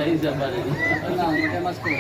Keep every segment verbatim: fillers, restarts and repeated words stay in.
Tenang, pakai masker.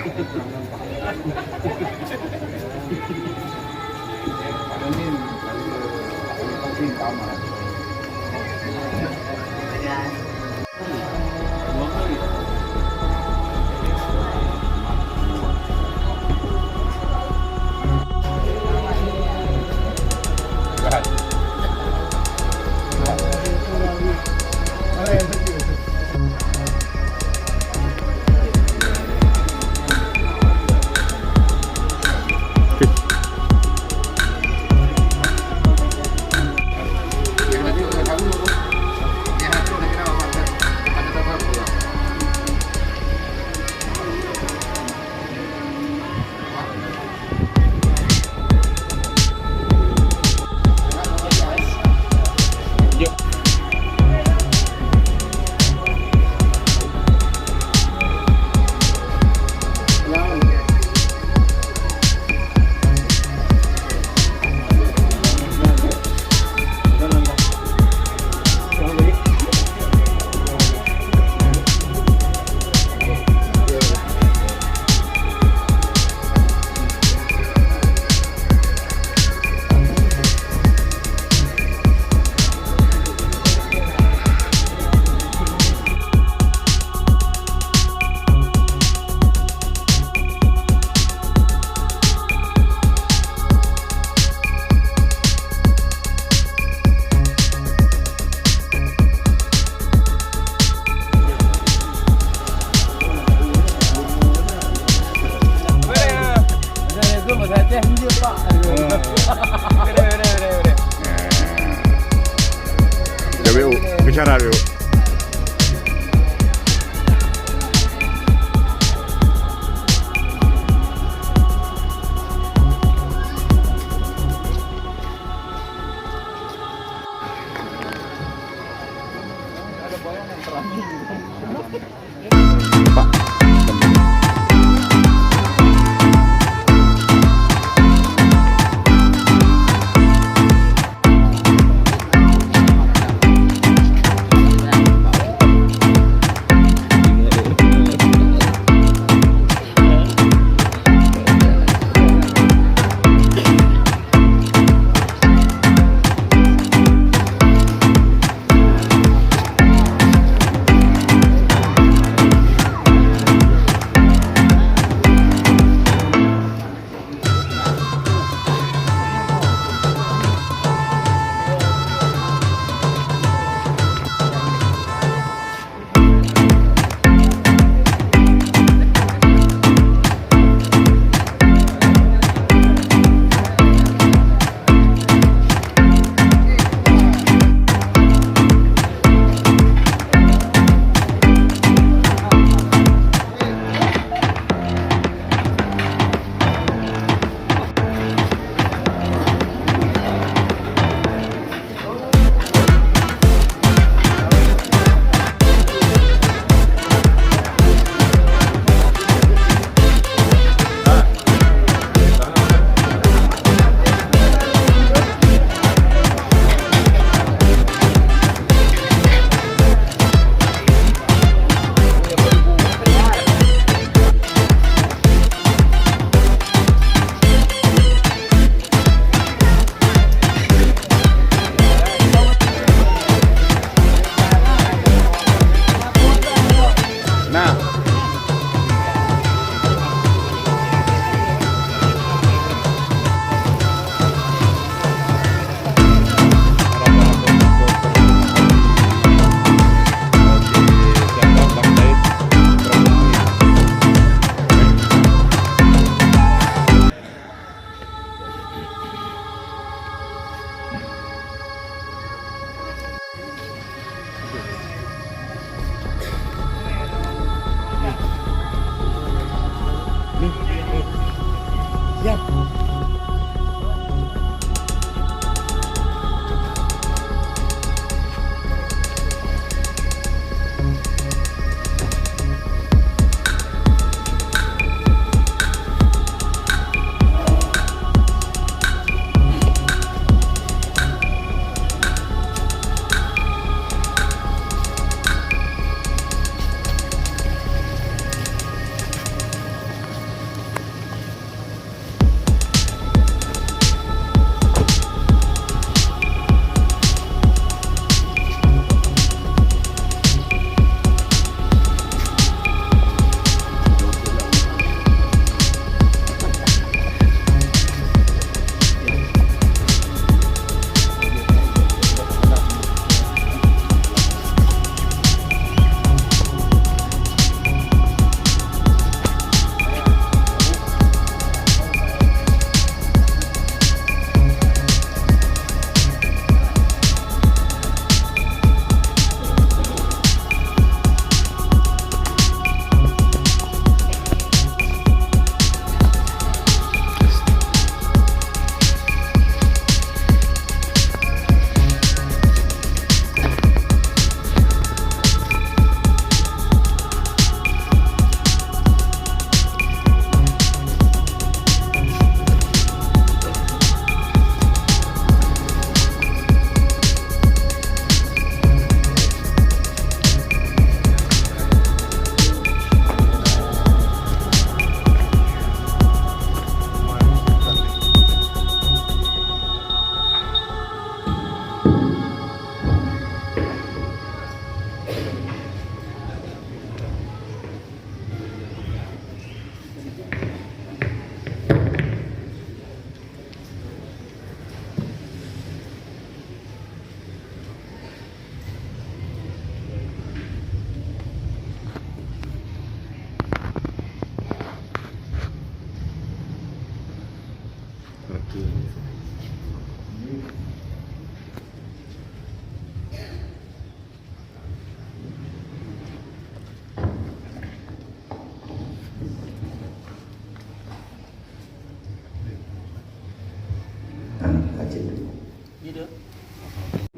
Dah W O, bicara W O.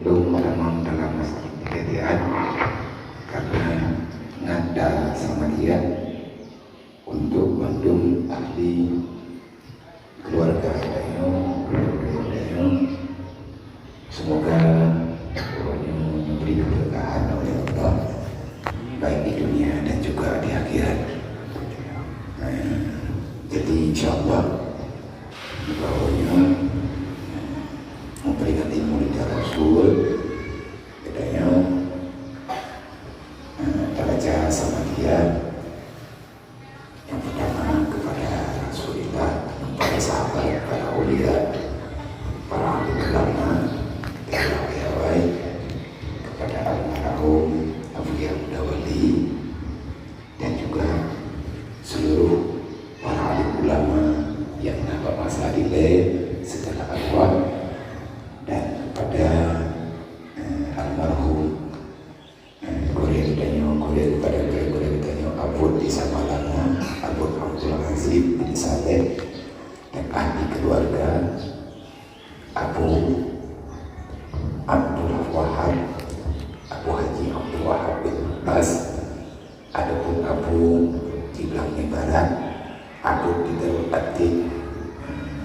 Belum meureumeung dalam masjid kejadian karena ngada sama dia untuk bandum ahli keluarga tanyoe, keluarga tanyoe. Semoga tanyoe diberi keberkahan oleh Allah, baik di dunia dan juga di akhirat. Nah, jadi insyaallah, bahwa nyoe memperingati Maulid Rasul, katanya, eh, tabaca sama dia. Yang pertama kepada Rasulullah, para sahabat, para aulia, para alim ulama, para awai-awai, kepada almarhum Abuya Muda Wali, dan juga seluruh para alim ulama yang na bak masa dilée setelah arwah, dan kepada, eh, almarhum, eh, gurée geutanyoe, gurée kepada gurée-gurée geutanyoe, Abon di Samalanga, Abon Abdul Aziz bin Saleh, dan ahli keluarga, Abu Abdul Wahab, Abu Haji Abdul Wahab bin Bas, adapun Abu di Blang Barat, Abu di Darul Atik,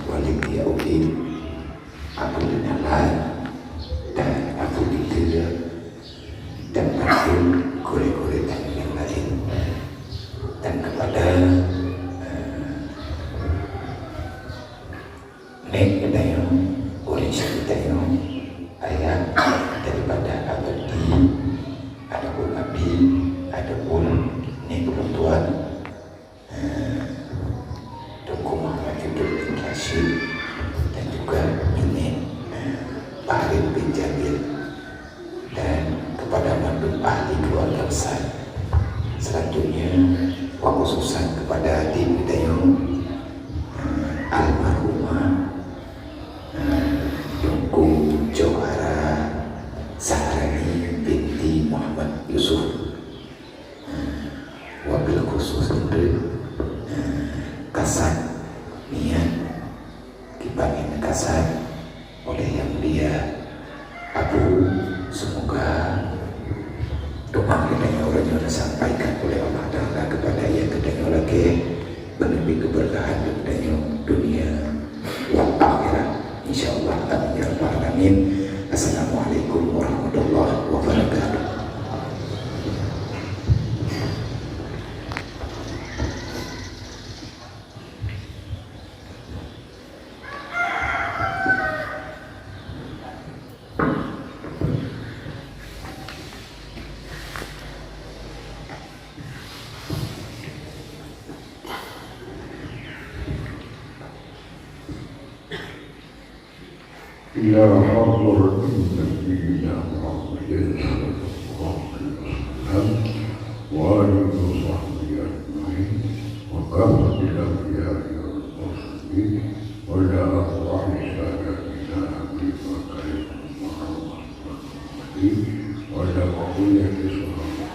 Walid Yauddin, Abu di Nalan, dan Abu di Tira, dan Abu gurée-gurée dan yang lain. Dan kepada, eh, Nek geutanyoe, ureueng syedara geutanyoe, ayah daripada Abdi, adapun Abi, adapun Nek ulôn tuan, eh, Teungku Muhammad Judul bin Rashid, dan juga Nek, eh, Bahril bin Jamil. Dan kepada mandum ahli keluarga besar. Selanjutnya, wa khususan kepada adik geutanyoe, eh, almarhumah, eh, Teungku Johara Sahrani binti Muhammad Yusuf. Wabil khusus untuk, eh, kasat niat kiban nyang kasat oleh Yang Mulia Abu, semoga doa geutanyoe uroe nyoe disampaikan oleh Allah Taala kepada nyang geutanyoe lakée, beuneubi keberkahan geutanyoe dunia wal akhirah. Insyaallah, amin ya rabbal alamin. Assalamualaikum warahmatullahi wabarakatuh. إلى حضرة النبي محمد صلى الله عليه وسلم وآله وصحبه أجمعين وكافة الأنبياء والمرسلين وإلى أرواح ساداتنا أبي بكر وعمر وعثمان وعلي وإلى بقية الصحابة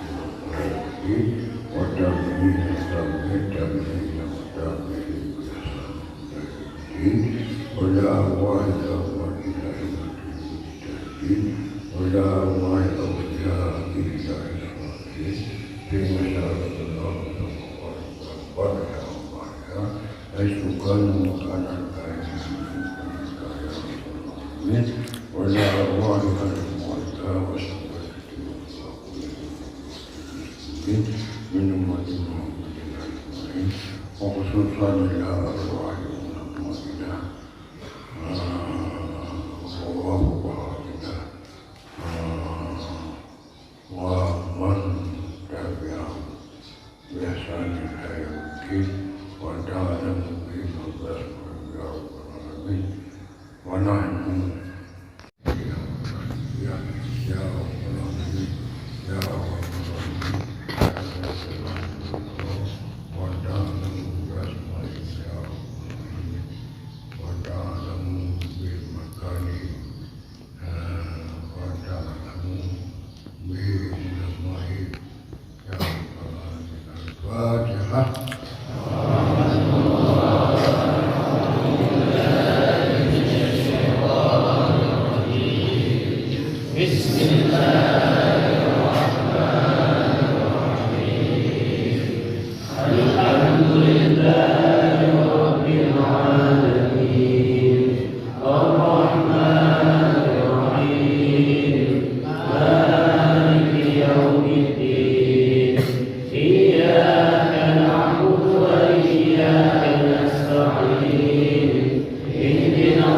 والتابعين وتابعي التابعين وتابعيهم بإحسان وإلى أرواح الأموات الأئمة المجتهدين وإلى أرواح أوليائه الصالحين في مشارق الأرض ومغاربها وبرها وبحرها حيث كانوا مكانا دائما عندك يا رب العالمين وإلى أرواح الموتى والشهداء من أمة محمد أجمعين وخصوصا إلى أرواح علمائنا وفقهائنا ومن تبعهم بإحسان إلى يوم الدين وأنت أعلم بهم الأسماء يا رب العالمين ونحن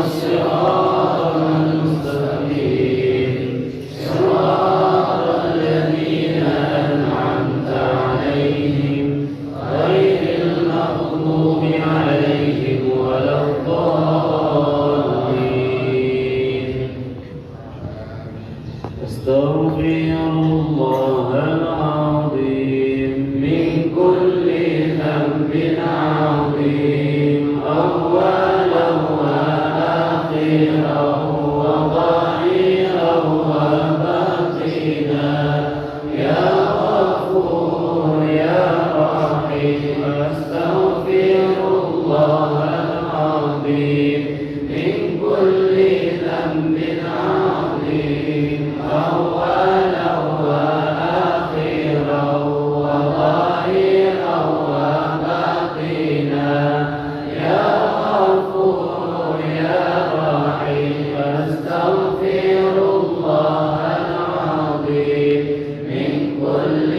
الصراط المستقيم، صراط الذين أنعمت عليهم، غير المغضوب عليهم ولا الضالين. أستغفر الله العظيم من كل ذنب عظيم، أوله وآخره وظاهره وباطنه. يا غفور يا رحيم، أستغفر الله العظيم من كل ذنب عظيم، أوله وآخره وظاهره وباطنه. يا غفور يا رحيم، أستغفر الله العظيم من كل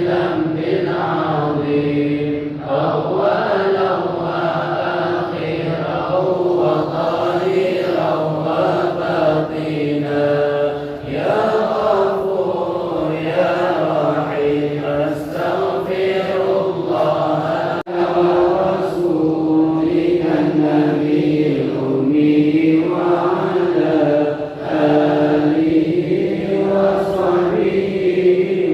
ذنب عظيم، أوله وآخره وظاهره وباطنه. يا غفور يا رحيم، أستغفر الله ورسوله النبي الأمي وعلى آله وصحبه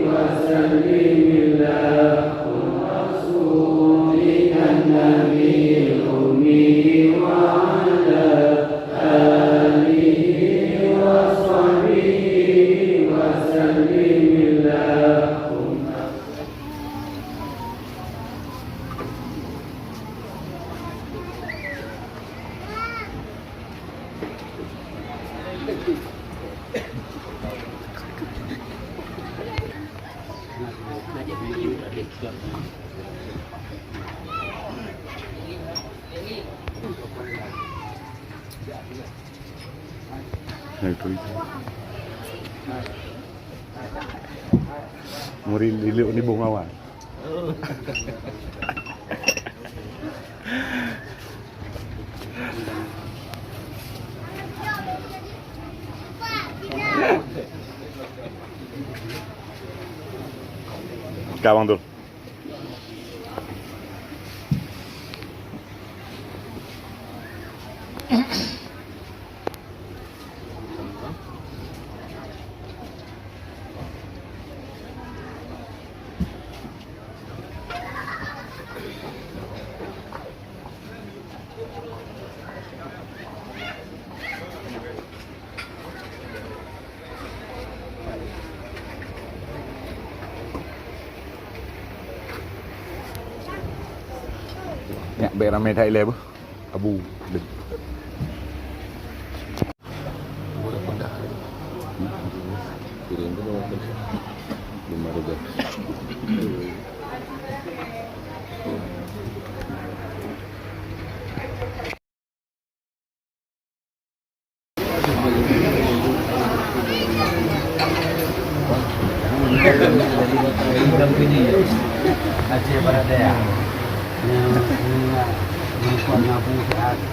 وسلم. اللهم رسولك النبي الأمي وعلى آله وصحبه وسلم. اللهم Murit diluk ni boh mawar. Ka, Bang Dul. Nyak bèk ramè that ilèe beuh. Abu.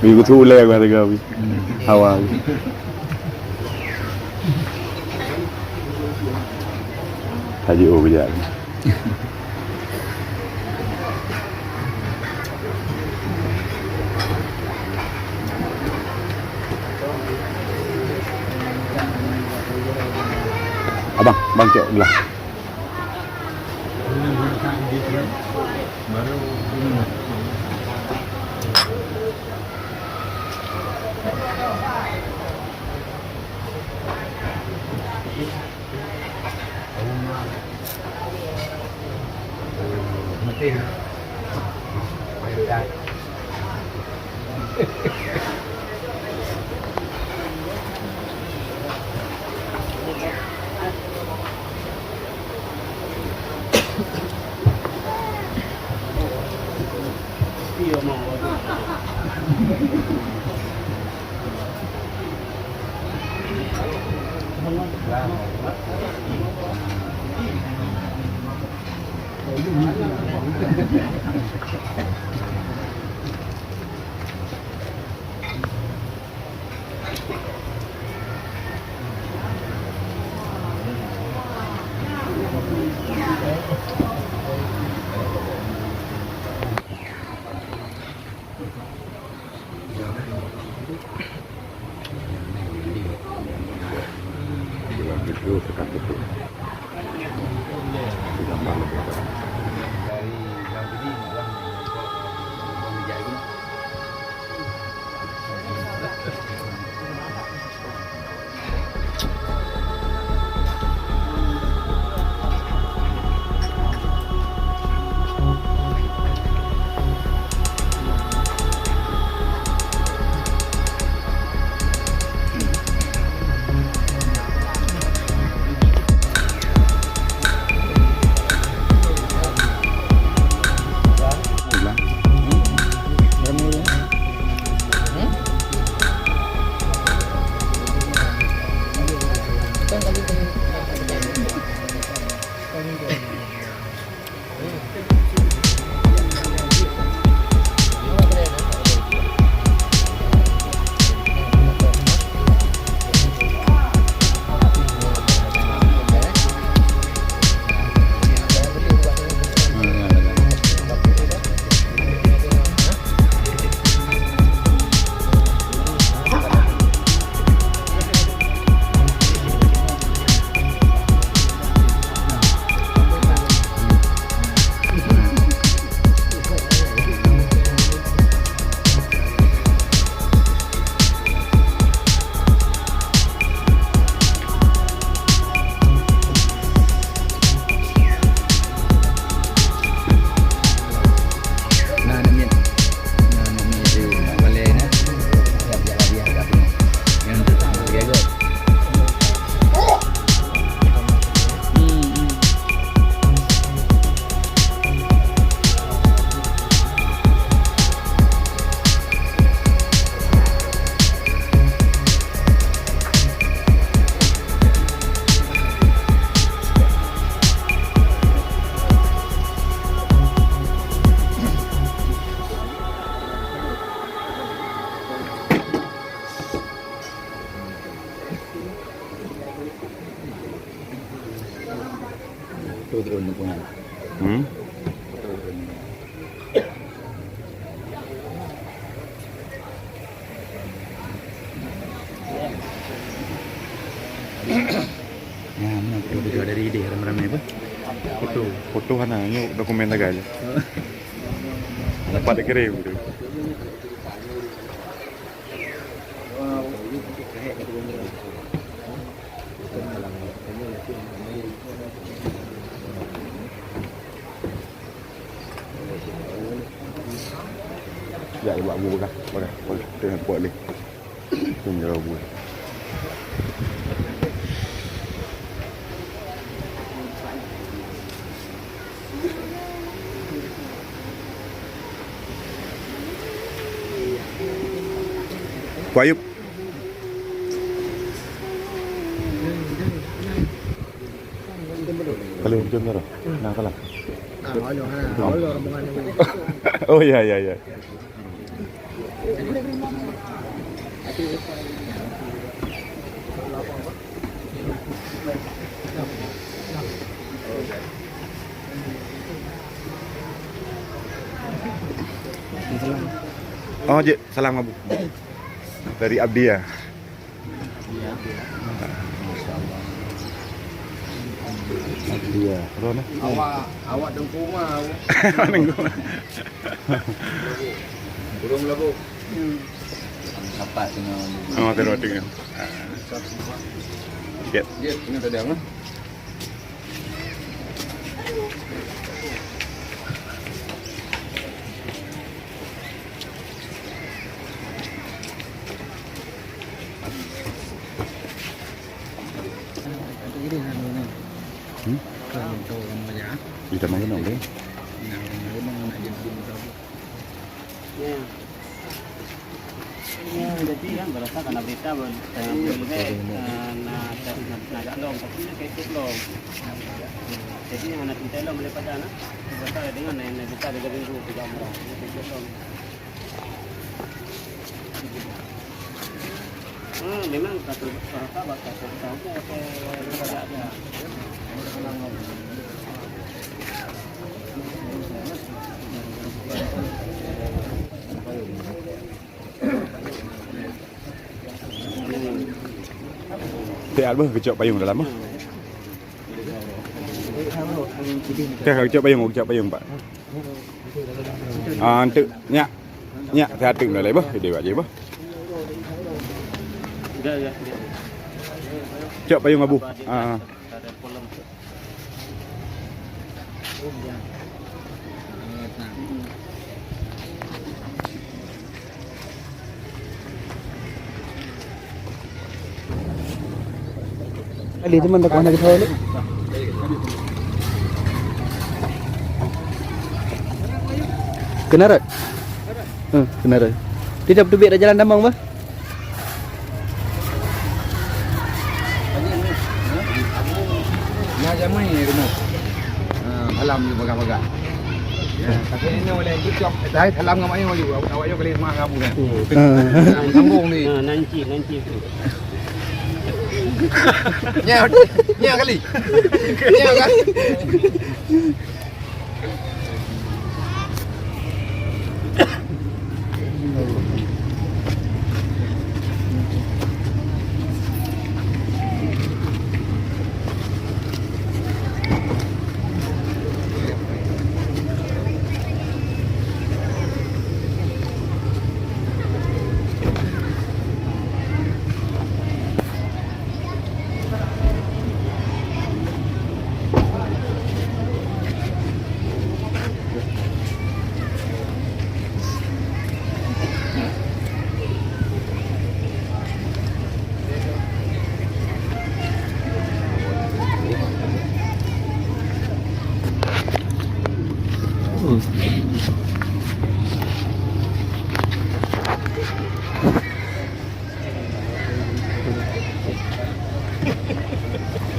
Minggu tu ulèe gua tengah. Hawa. Haji, oh, kejap. Abang, bang, cok belah. Hmm? Ya, mana foto-foto dari idéh ramai-ramai apa? Foto. Foto hana, nyoe dokumen sagai. Dapat dikirim tu. Ya, buat bu bagah, bagah, bagah. Tengok buat ni. Tengok bu. Ku Ayub. Kalau macam mana? Nah, salah. Oh, ya, ya, ya. Oh, jeuet salam, Abu. Dari Abdi, ya. Iya. Iya, terus ni. Awak, awak tengku mah. Tengku mah. Burung labu. Dapat tengok. Oh, terus tengok. Sikit. Ya, ini tadi apa? Hmm? Kita mau kenal deh. Ya. Ya, jadi kan berasa karena berita ber-, eh, berita, eh, na, na, na jak lom, tapi na keuh lom. Jadi hana cerita lom oleh pada na. Berasa dengan na, na berita tiga minggu, tiga umrah. Jadi keuh lom. Siat beuh, geucok payong dalam beuh. Ka, geucok payong, geucok payong, Pak. Ah, enteuk, nyak. Nyak, siat teuk meulai beuh, ide bak jih beuh. Cok payong abu. Ah. Kali teman dah kemana kita ni? Kena rot? Hmm, kena rot. Tidak teubiet dah jalan damang bah? Nyan jamai rumoh. Ha, malam ni bagah-bagah. Ya, tapi ini boleh cocok. Dah salam ngon mak ayah laju. Awak, awak ayah kali rumah kamu kan. Hmm. Ha, sambung ni. Ha, nanti, nanti tu. Nya, nya kali. Nya kan?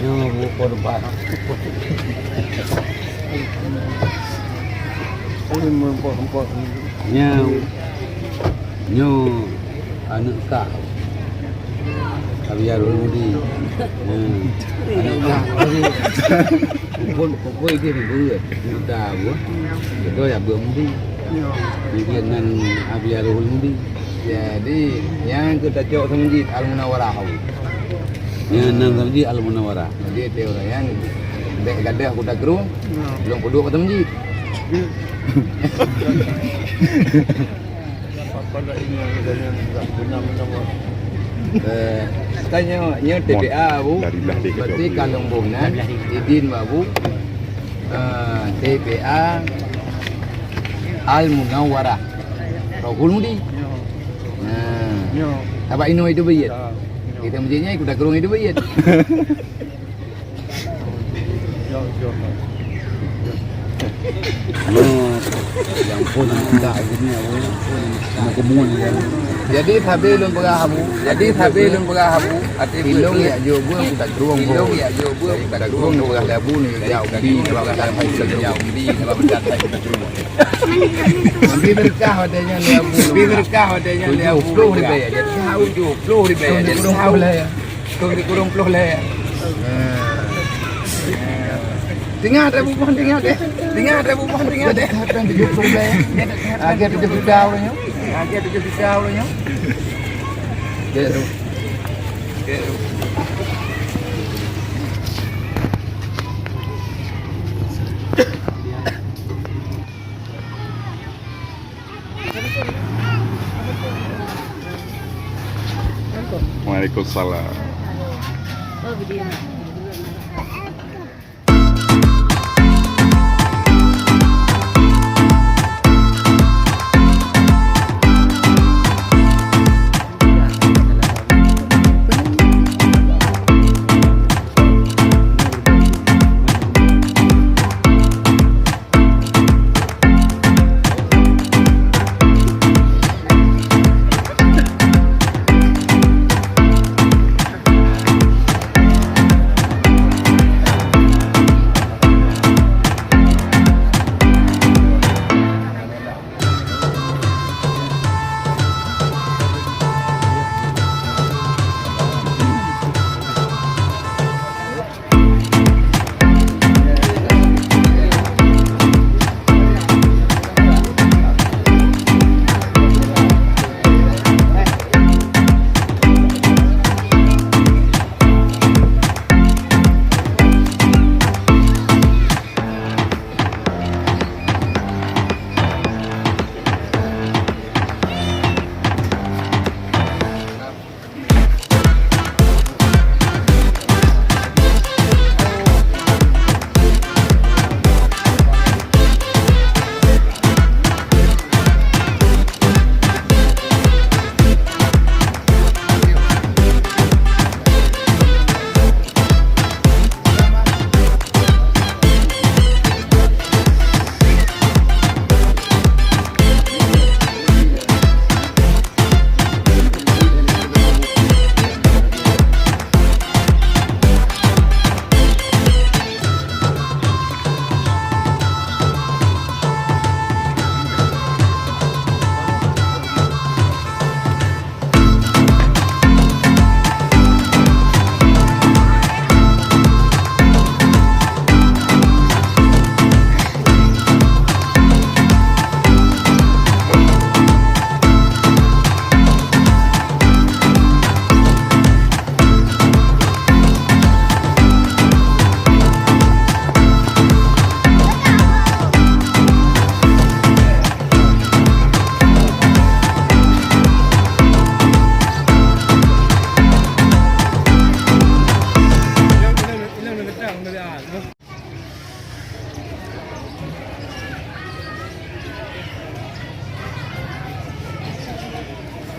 Nyoe bu korban. Nyoe, nyoe aneuk kah. Abi Arul Mudi. Nyoe aneuk kah. Pukul, pukul dia ni beuet. Kita buah. Kita ya beuet Mudi. Mudi dengan Abi Arul Mudi. Jadi, nyang ka tacok seumjit Al-Munawarah. Nyan nan seumjit Al-Munawarah. Jadi, tiep ureueng nyang bèk gadoh kuda krueng, lôn peuduek bak seumjit. Eh, kan nyoe, nyoe T P A, Bu. Berarti ka lôn boh nan, idin bak Bu. Eh, T P A Al-Munawarah. Rohul Mudi. Nah. Nyoe. Sabab inoe Idubeit. Ah, nyoe. Kita meuji nyan kuda krueng Idubeit. Nyoe, nyoe. Nyoe. Ya ampun, aneuk muda gini, ya ampun. Mau kemuan, ya. Jadi, sabe lôn peugah Abu, jadi, sabe lôn peugah Abu, até ilong ya jo buang kuda krueng, ilong ya jo buang kuda krueng, peugah lé Abu ni, ya, ubi, ya, ubi, ya, ubi, ya, ubi. Bri beureukat watèe nyan lé Abu. Bri beureukat watèe nyan lé Abu. Tujoh ploh ribèe, jadi tujoh ploh ribèe, jadi tujoh ploh lé. Tujoh ploh lé. Tinggai deh, Bu Boh, tinggai deh. Tinggai deh, Bu Boh, tinggai deh. Tujoh ploh lé. Lagèe tujoh juta ureueng nyoe. Lagèe tujoh juta ureueng nyoe. Waalaikumsalam.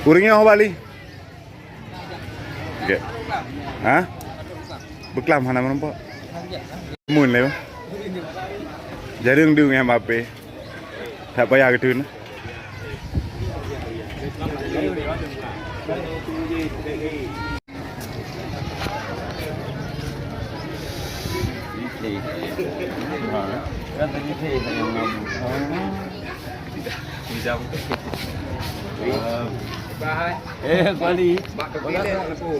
Ureueng nyoe Bali. Oke. Ha? Beuklam hana meureumpok. Mun lé. Jareueng deungoe Mbappe. Tak payah geuteun. Eh, Bali. Bak tepi lé leupô.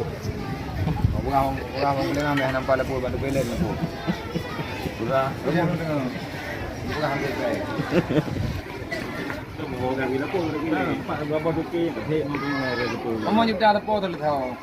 Urang, urang, urang Teulingau meh nampak leupô, bak tepi lé leupô. Urang. Leupô tengah. Urang ambil kai. Kamu juta leupô tu leupô.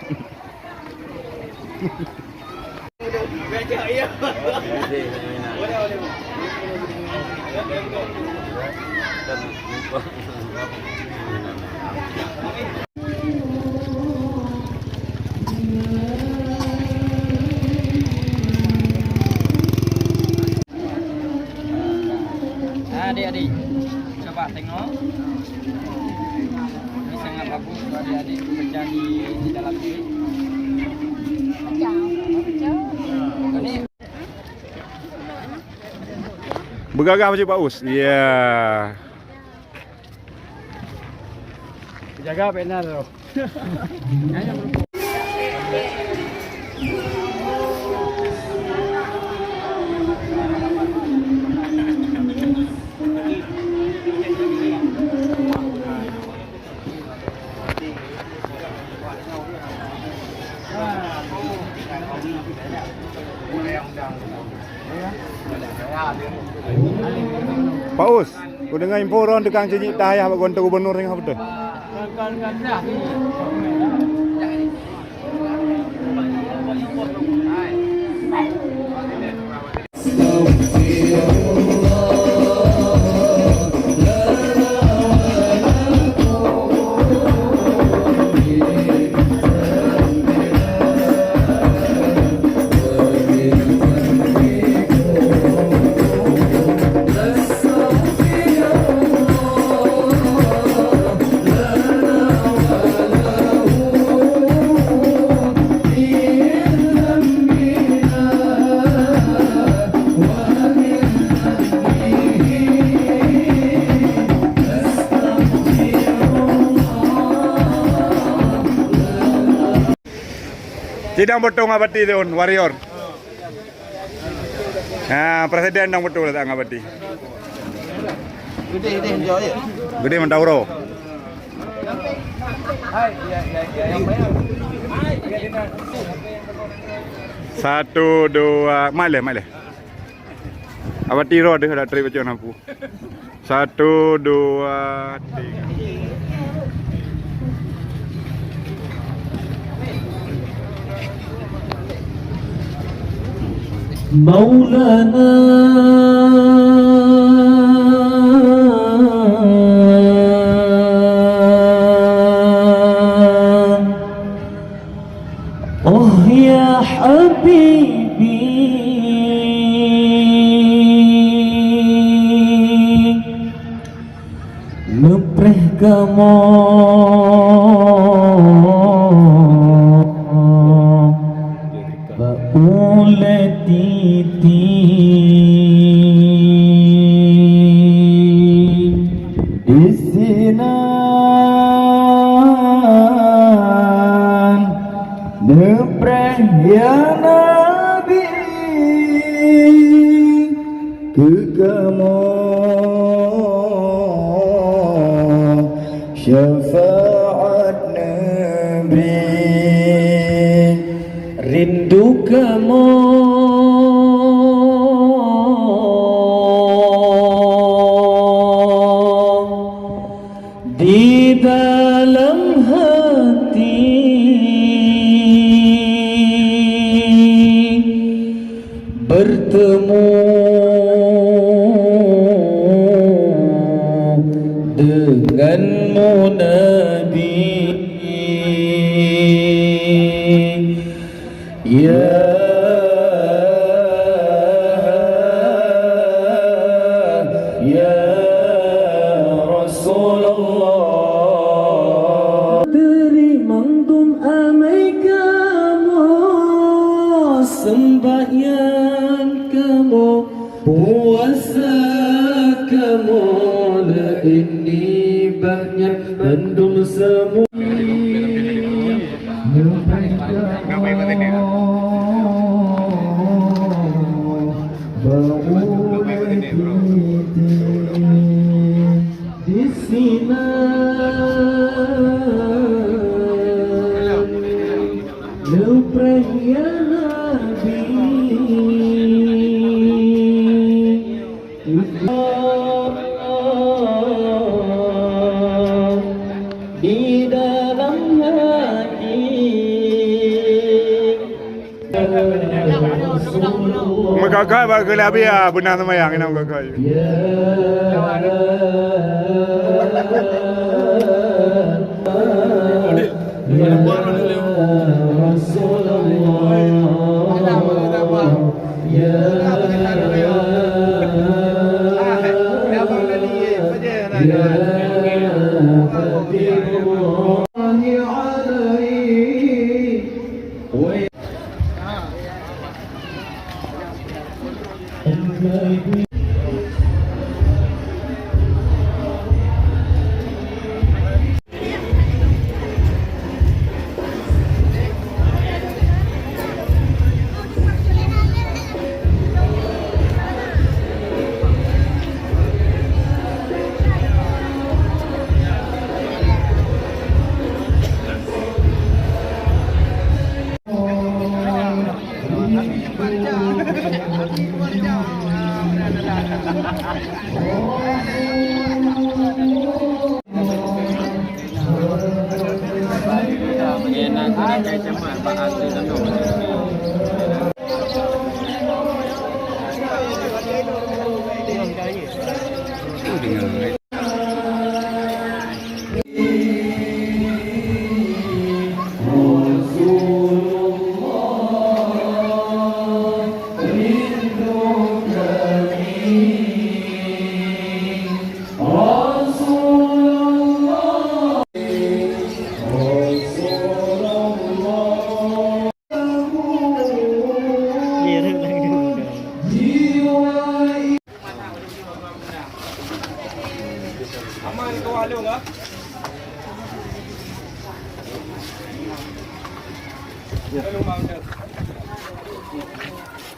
Adik-adik, coba tengok. Ini sangat bagus untuk adik-adik belajar di, di dalam negeri. Ini Beugagah bacut Pak Us. Ya. Jaga pena tu. Pak Us, kudeungo info droen tukang cinyik tayah bak kantor gubernur nyoe, beutôi? Sidang potong abati deun, warrior. Ha, presiden dang beutôi lam abati. Gede mantong uroe. Satu, dua, mai lé, mai lé. Abati roh deh, ada trip macam lampu. Satu, dua, tiga. Maulana. Oh ya habibi, neupreh kamoe bak ulée titi. Disinan neupreh ya Nabi keu kamoe syafaat neubri. Rindu kamoe di dalam hati bertemu denganmu Nabi. Ya, ya Rasulullah. Sembahyang kamoe, puasa kamoe, laén nibak nyan mandum semuanya. Di sinan. Neupreh ya Nabi, di dalam hati. Meugagai bak geulabi ya, beuna seumayang, ina meugagai.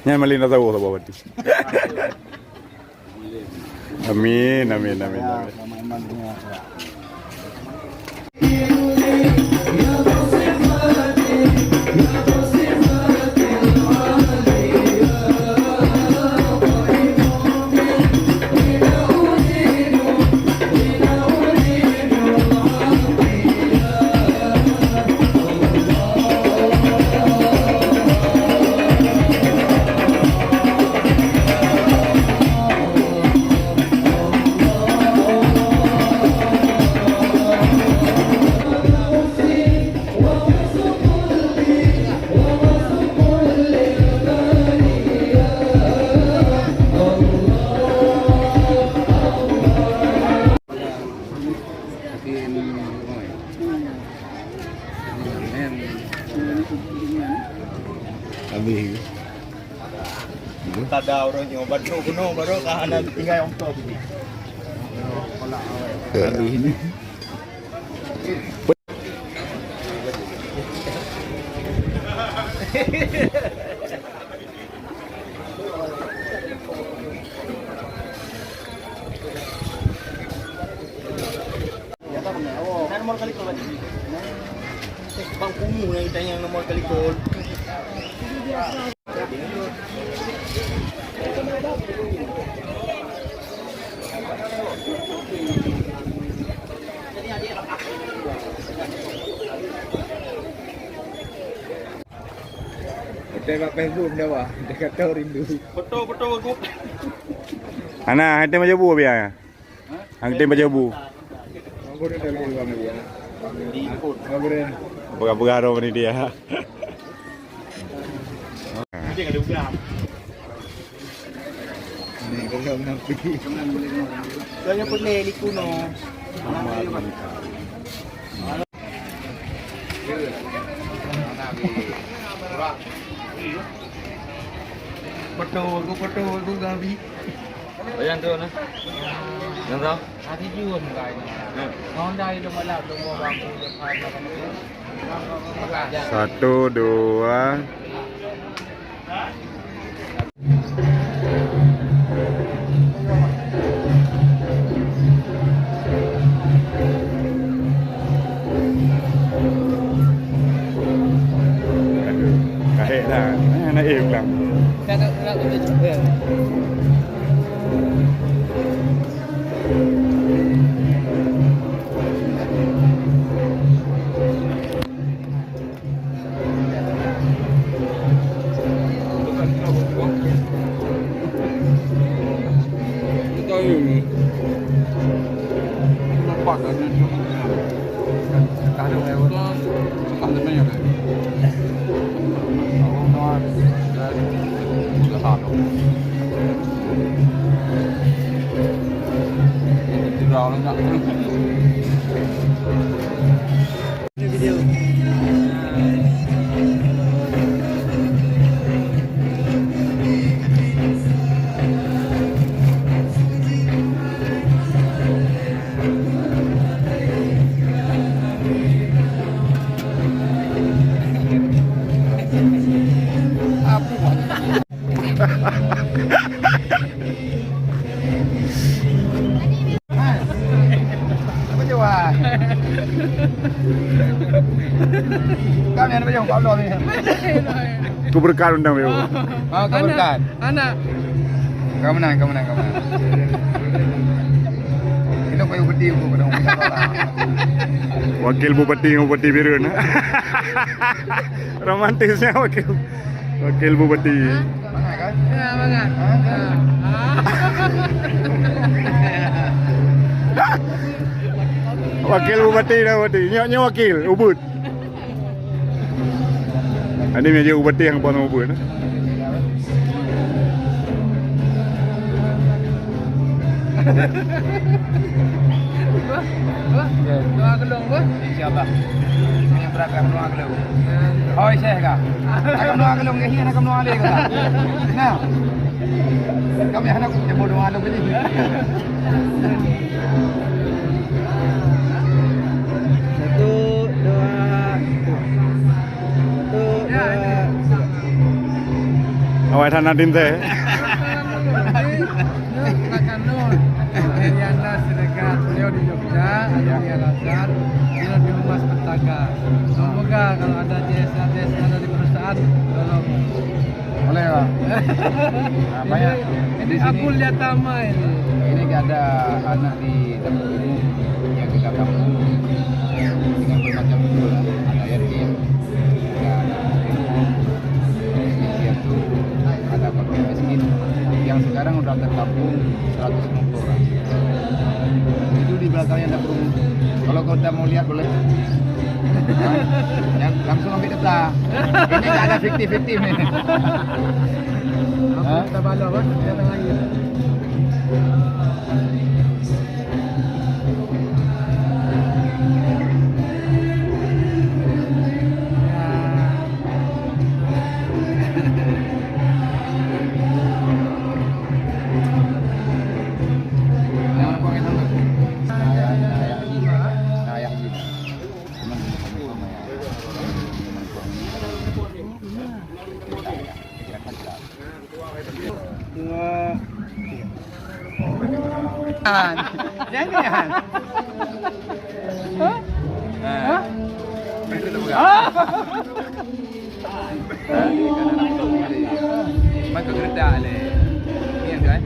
Nyan malin rasa Allah sabar hati. Amin, amin, amin, amin. Habis. Tada ureueng nyoe, baru keunoe, baru ka hana tinggai ongkos ni. Habis ni. Nomor kali kol. Bang Kumu yang ditanya nomor kali kol. Hotel kat Facebook dah wah. Dia kata rindu. Betul, betul, betul. Ana, hotel macam bu biar. Hotel macam bu. Apa dia dah beli bang dia? Apa dia? Pegang-pegang orang ni dia. Dia ada udah. Ni kalau nak pergi. Kau yang pernah ni kuno. Foto, aku foto, aku gambi. Bayang tu nah. Yang tahu? Hati jun kai. Nah. Honda itu malah tu mau bangku depan. Satu, dua. Kahek lah. Eh, naik eh pulang. Kau ni anak bajong, Pak Abdul ni. Aku berkat undang, Beo. Ah, kau berkat. Anak. Kau menang, kau menang, kau menang. Ini kayu gede, aku kena. Wakil Bupati dengan Bupati Bireuen. Romantisnya wakil, wakil Bupati. Mangat kan? Ya, mangat. Ha? Ya. Ah. Wakil Bupati dah Bupati. Nyoe, nyoe wakil, ubit. Ada meja Bupati yang pernah ubit. Wah, wah. Doa gelong, wah. Insya Allah. Ini berat kan doa gelong. Ya. Oh, saya kah? Akan doa gelong ke hian akan doa lé kah? Nah. Kami anak punya bodoh alam ini. Satu, dua, satu, dua. Awai tanah tinte. Ini, ini, ini, Iriana Siregar, beliau di Jogja, ada di Al-Azhar, beliau di Humas Petaga. Semoga kalau ada C S R, C S R dari perusahaan, tolong. Boleh, Pak. Nah, banyak. Ini, ini di sini aku lihat sama ini. Ini ada anak di dapur umum yang kita tampung dengan bermacam judul lah. Ada yatim, ada anak miskin, ada fakir miskin yang sekarang udah tertampung seratus lima puluh orang. Itu di belakangnya dapur umum. Kalau kau tak mau lihat boleh. Hah? Yang langsung ambil data. Ini nggak ada fiktif-fiktif nih. Hah? Kita balas, Bos. Kita tengah lagi. Dua. Jangan. Hah? Hah? Ah. Maka kereta le. Iya kan?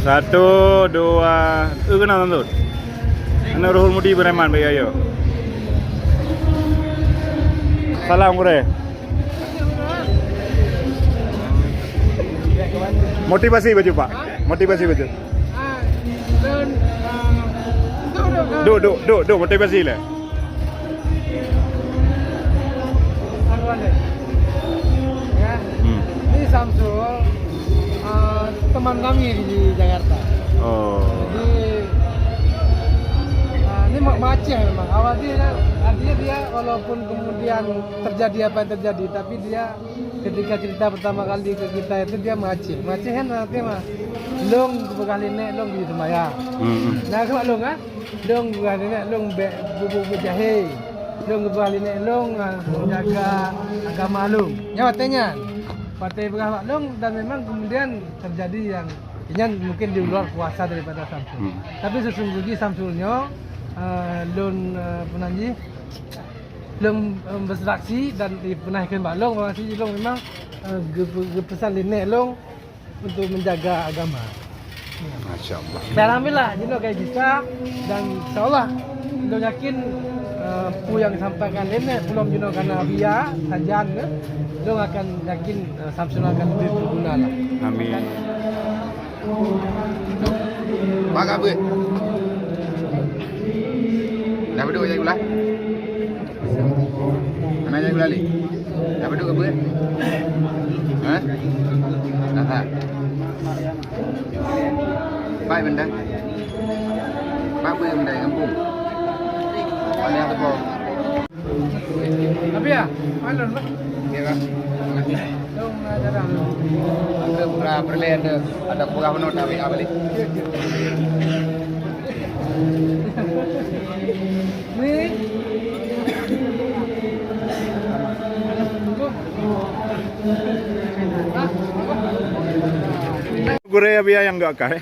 Satu, dua, eh, kenal tu. Aneuk Ruhul Mudi Breman bagi ayo. Salam gurèe. Motivasi baju, Pak. Motivasi baju. Duk, duk, duk, duk, motivasi lah. Anu ada. Ya. Hmm. Ini Samsul, eh, teman kami di Jakarta. Oh. Jadi, eh, ini ma-, Aceh memang. Awal dia, artinya dia walaupun kemudian terjadi apa yang terjadi, tapi dia ketika cerita pertama kali ke kita itu dia meuaceh. Meuaceh kan artinya mah, lôn geupeugah lé nèk lôn geuyue seumayang. Hmm, hmm. Nah, keuh lôn, ah. Lôn geupeugah lé nèk lôn bèk bu-, bu-, beujahe. Lôn geupeugah lé nèk lôn, ah, jaga agama lôn. Nyan watèe nyan. Watèe peugah bak lôn dan memang kemudian terjadi yang, nyan mungkin di luar kuasa daripada Samsul. Hmm. Tapi sesungguhnya Samsul nyoe, eh, lôn, eh, peue nan jih, lôn, eh, bersaksi dan, eh, pernah ikheun bak lôn, bersaksi lôn memang, eh, geupe-, geupeusan lé nèk lôn untuk menjaga agama. Masya Allah. Alhamdulillah, jinoe ka bisa dan insya Allah lôn yakin, eh, peue nyang sampaikan lé nèk lôn jinoe kana Abiya sajan, eh, lôn akan yakin, eh, Samsul akan lebih berguna lah. Amin. Bak ka beuet. Dah bedok jai gula? Hana jai gula lé? Dah bedok ka beuet? Ha? Aha. Pai benda. Pai benda gampông. Pai yang tepok. Tapi ya, maklum lah. Iya, Kak. Dong, nah, jarang. Ada pura perlé ada, ada pura penuh tapi apa ni? Ni. Gurèe Abiya nyang gak kai.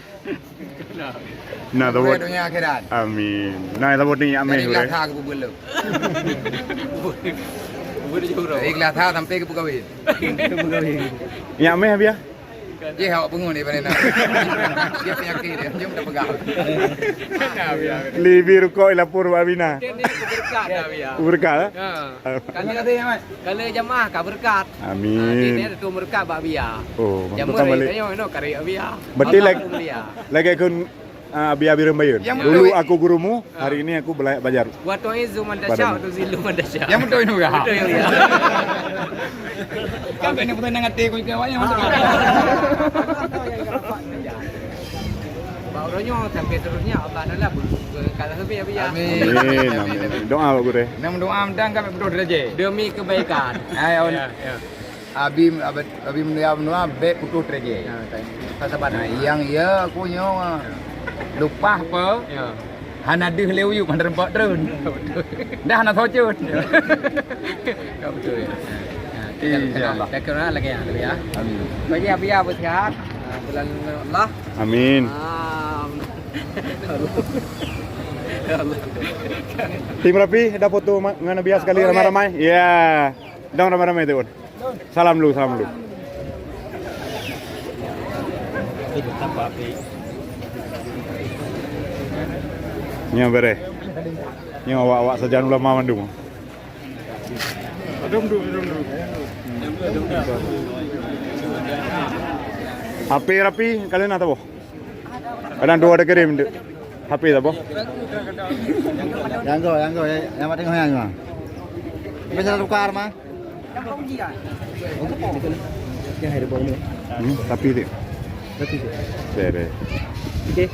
Nah, Gurèe tabot. Dunia akhirat. Amin. Nah, tabot ni ameh. Dari gurèe. Gelasa ke bubur lu. Bubur jurong. Dari gelasa sampai ke pegawai. Ke pegawai. Ya ameh Abiya. Jih awak pungo ni pada nak. Dia penyakit dia, jom tak pegang. Libi rukok lapor Abiya. Dia ni keberkat dah Abiya. Keberkat, eh? Ha. Terima kasih, Mat. Kalau jamaah ka berkat. Amin. Ah, dia tu berkat bak Abiya. Oh, jangan mantap balik. Tanya no kari Abiya. Betul lagi. Lagi kun, ah, Abiya Bireuen Bayeuen. Dulu aku gurumu, hari ini aku belayak bajar. Wa tu'izzu man tasya, wa tuzillu man tasya. Yang betul itu kah? Betul ya. Kan kena pertanyaan hati aku juga awaknya. Bak uroe nyoe sampai seterusnya Allah Taala berkala lebih Abiya. Amin. Amin, amin. Doa bak gurèe. Nama doa mendang kami betul derajat. Demi kebaikan. Ayo. Ya, ya. Abi, abi, abi menua, menua bèk putôh teurajée. Ya, tak. Sabar. Nah, yang iya aku nyoe, ah, lupah apa? Ya. Hana deuh lé uyup, hana rempok treun. Betul. Dah hana socut. Ya, betul, ya. Ya, kita, insya Allah. Kita kena lagi ya, ya. Amin. Bagi Abi ya, bersehat. Ah, bulan Allah. Amin. Ah, ya Allah. Tim Rapi, ada foto ma-, dengan Abi sekali ramai-ramai? Ya. Dong ramai-ramai tu. Salam dulu, salam dulu. Nyoe beureh. Nyoe awak-awak sajan ulama mandum. H P Rapi, kalian nak tahu? Kadang dua ada kirim tu. H P tak apa? Yang go, yang go, yang mak tengok yang go. Bisa tukar mah. Hmm, tapi tu. Tapi tu. Sere. Okey.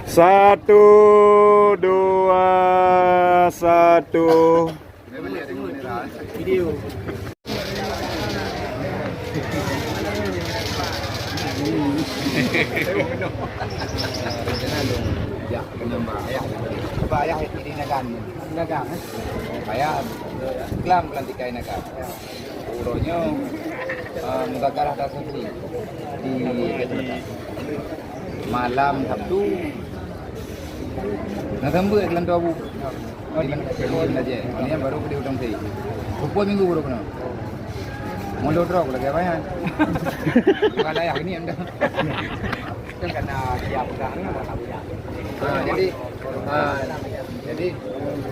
Satu, dua, satu. Video. Ya, kenapa ayah? Apa ayah di Nagan? Nagan, eh? Ayah kelam pelantikai Nagan. Uronya Ah, muzakaroh tasawufi di Kacamata. Malam Sabtu, na sambot lam Teungku Abu. Di Banda Aceh. Ini baru ke di Udang Sei. Sepuluh minggu baru kena. Mulu trok lagi apa ya? Bukan layak ni anda. Kan karena dia pegang ni, apa dia? Ah, jadi, ah, jadi,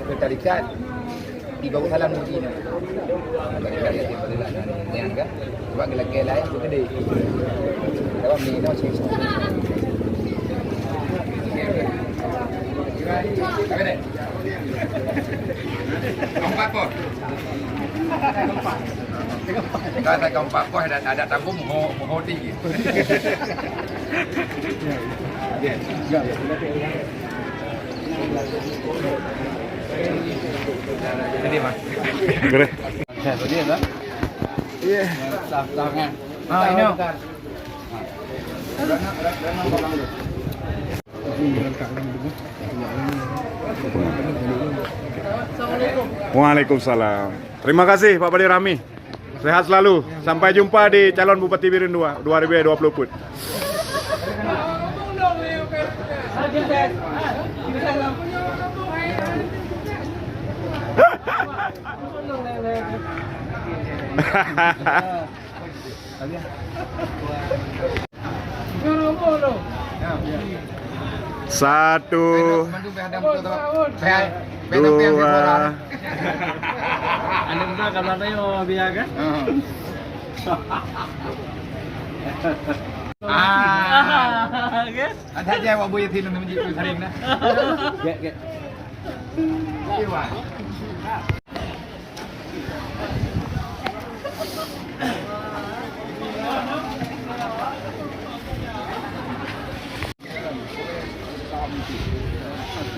keterikatan Ibu salam mungkin. Bagi kalian yang berlakon nian kan? Sebab lelaki lain tu gede. Sebab ni no sih. Kompak pun. Kan saya kompak pun ada, ada tambung ho ho tinggi. Jadi, Mas. Boleh. Ya, boleh, Bang. Iya. Staff-staff kan. Ah, ini. Waalaikumsalam. Terima kasih, Pak Badi Rahmi. Sehat selalu. Sampai jumpa di calon Bupati Bireuen dua, dua ribu dua puluh empat. Satu, dua. Aneuk muda ka meulatai, oh, biar kan? Ah. Kan? Ada aja awak boy sini, menunjuk tu sering dah. Gek, gek. Iya, Wan.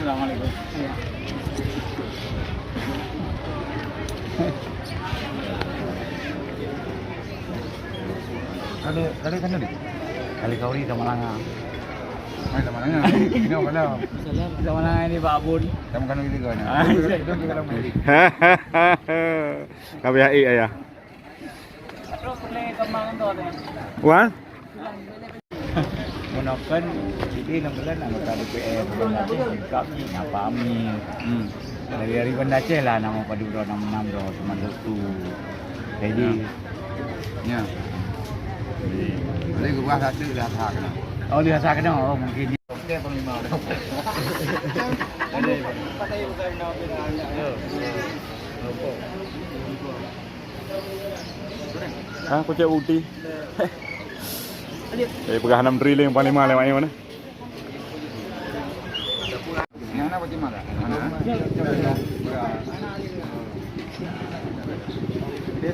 Assalamualaikum. Kali, kali kan tadi? Kali kauri sama langa. Mai sama langa. Ini apa dah? Sama langa ini Pak Bun. Sama kan gitu kan. Ah, iya. Itu kita dalam diri. Kami hai ayah. Wan? Meunokon jadi enam bulan anggota D P R, bulan Aceh lengkap ni, apa amin. Hmm. Dari, dari Banda Aceh lah nama padu dah enam enam dah, cuma tu. Jadi, ya. Jadi, gubah satu dah sah kena. Oh, dah sah kena. Oh, mungkin. Okey, panglima. Ada. Ha, kucek bukti. Eh, peugah enam drilling panglima lewat mana?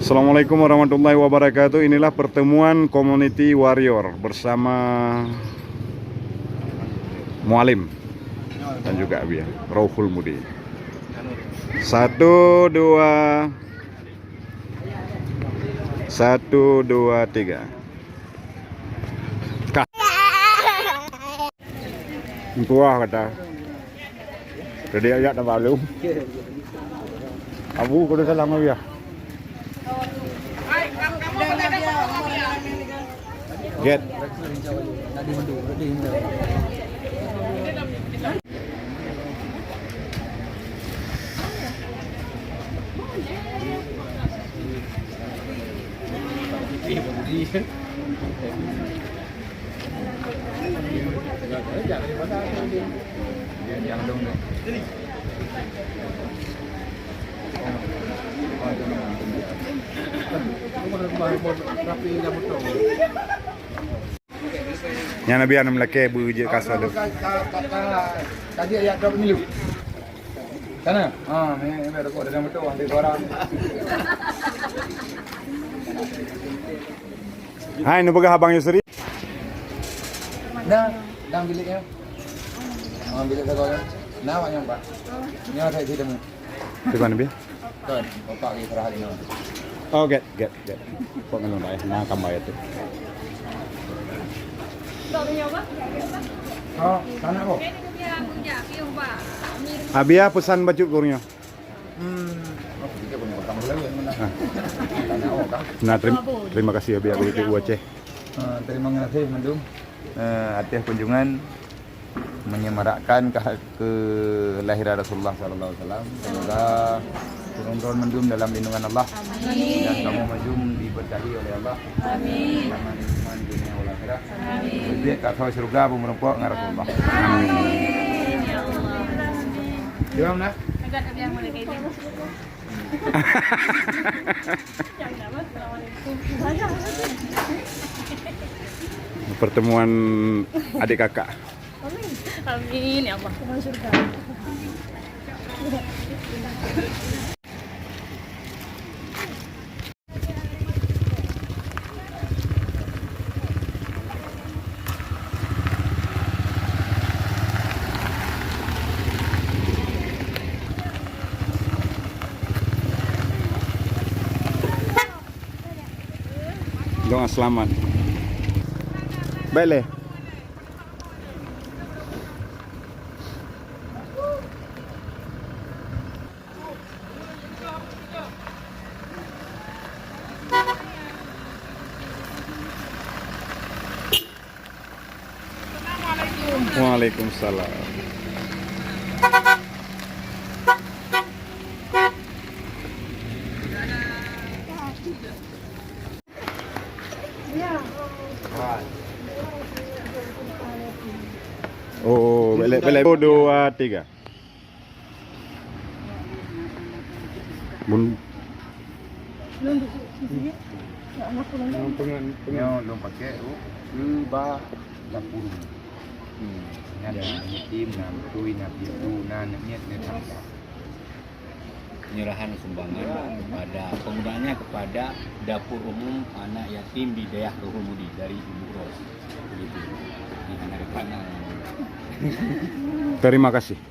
Assalamualaikum warahmatullahi wabarakatuh. Inilah pertemuan community warrior bersama Mualim dan juga Abia Rauhul Mudi. Satu, dua. Satu, dua, tiga. Kah. Tuah kata. Jadi ayat dah balu. Abu kudu salam Abia. Get. Nyan Abia aneuk meulakèe beu jeuet ka soe lom. Ka, ka, ka, ka, ka jeuet jak droe pemilu. Sana. Ha, ni, ni, rokok dalam motor, ambil suara. Hai, neupeugah Abang Yusri. Nah, dalam biliknya. Ha, bilik sagoe. Nah, awak nyan, Pak. Nyoe saya sini. Di mana, Bi? Kan, bapak lagi serah hari ni. Oh, get, get, get. Kok ngelung dah, eh? Nah, tambah ya tu. Oh, sana kok. Abia pesan bacut gurunyo. Hmm. Oh, kita pun potong dulu ya, mana? Nah, terima, terima kasih Abi Abu Aceh. Ah, terima kasih mandum, eh, atas kunjungan menyemarakkan ke, kelahiran Rasulullah sallallahu alaihi wasallam. Semoga turun-turun mandum dalam lindungan Allah. Amin. Dan kamu mandum diberkahi oleh Allah. Amin. Dalam lindungan dunia wal akhirat. Amin. Leubeh kat syurga pun meureumpok dengan Rasulullah. Amin. Ya Allah. Jawab dah. Agak tak biar mana kayak ini. Pertemuan adik kakak. Amin ya Allah. Doa selamat. Baik leh. Waalaikumsalam. Oh, bèk lé, bèk lé. Oh, dua, tiga. Bun. Nyoe lôn pakai u keu ba dapur. Hmm. Nyan na yatim, na beutôi, na pitu, na aneuk miet, na tangga. Penyerahan sumbangan kepada, penggunaannya kepada dapur umum anak yatim di Dayah Ruhul Mudi dari Ibu Ros. Begitu. Ini anak anak. Terima kasih.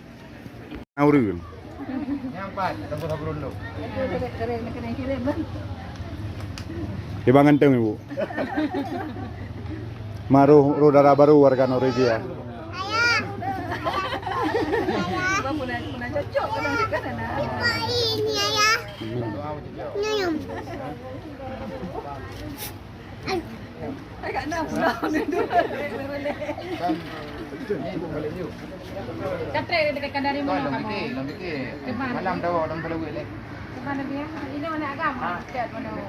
Ureueng. Nyang pat, saboh-saboh rundung. Di Bang Ganteng, Ibu. Ma roh, roh dara baru warga Norwegia. Ini, Ayah. Nyum. Agak enam puluh. Kan, ni pun balik you. Katrek dia dekat dari mana kamu? Dalam fikir, dalam fikir. Cuman. Malam tahu dalam Palawit leh. Cuman lebih ya. Ini mana agam? Ha. Cat mana? Oh,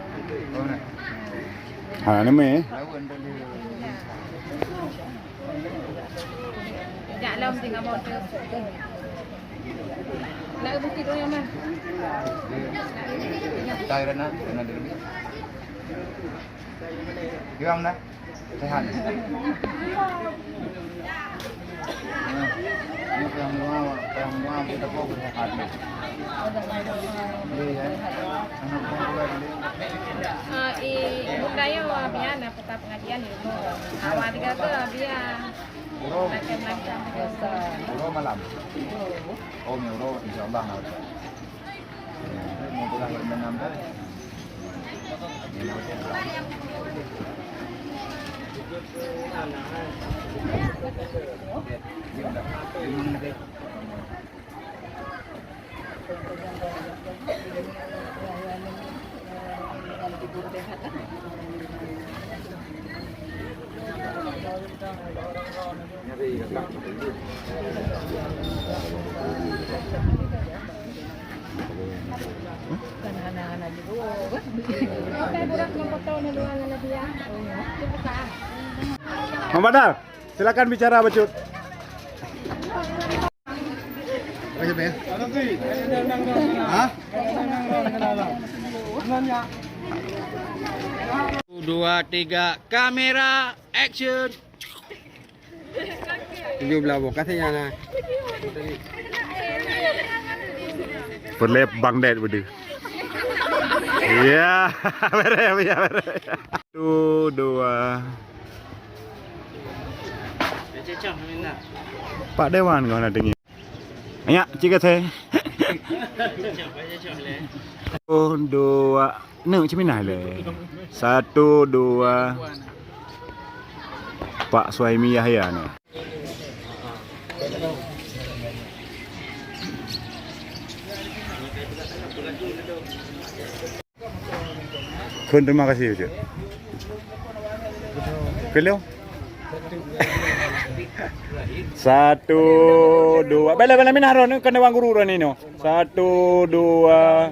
mana? Ha, nama eh? Lawan tadi. Ya. Jak lom tinggal motor. Nak bukit tu yang mana? Kita kena, kena lebih. Kiwam dah? Sehat. Nah, ini payah mua, payah mua, kita kau bersehat. Boleh, ya? Anak buah boleh. Ah, i, ibu kayu, ah, biar nak peta pengajian di rumah. Awak tiga tu, biar. Uro. Macam-macam tiga tu. Uro malam. Oh, ni uro, insya Allah, nak. Muhammad Badar, silakan bicara, Bacut. Hah? Dua, tiga, kamera, action. Tujuh belas boh, kasih nyang na. Peureulèe Bang Ded beudeuh. Ya, beureh, ya, beureh. Satu, dua. Pak Dewan kau nak dengar. Ayak, cik kata. Satu, dua. Neuk cik minah le. Satu, dua. Pak Suhaimi Yahya ni. Kön terima kasih, Cek. Kön lheuh? Satu, dua. Bela, bela, minah ron, kena wan guru ron inoe. Satu, dua.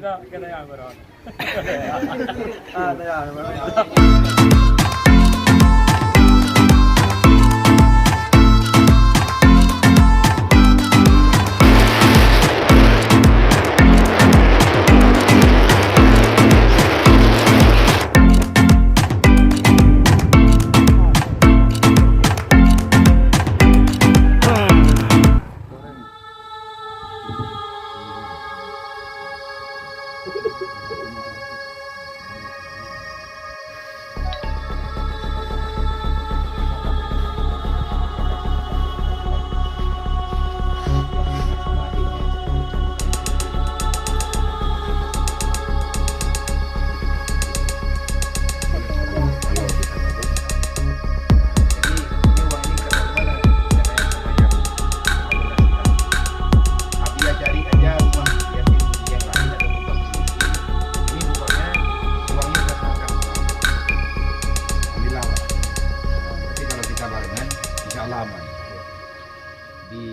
Alhamdulillah, Pak. Tapi kalau kita barengan, insya Allah aman. Di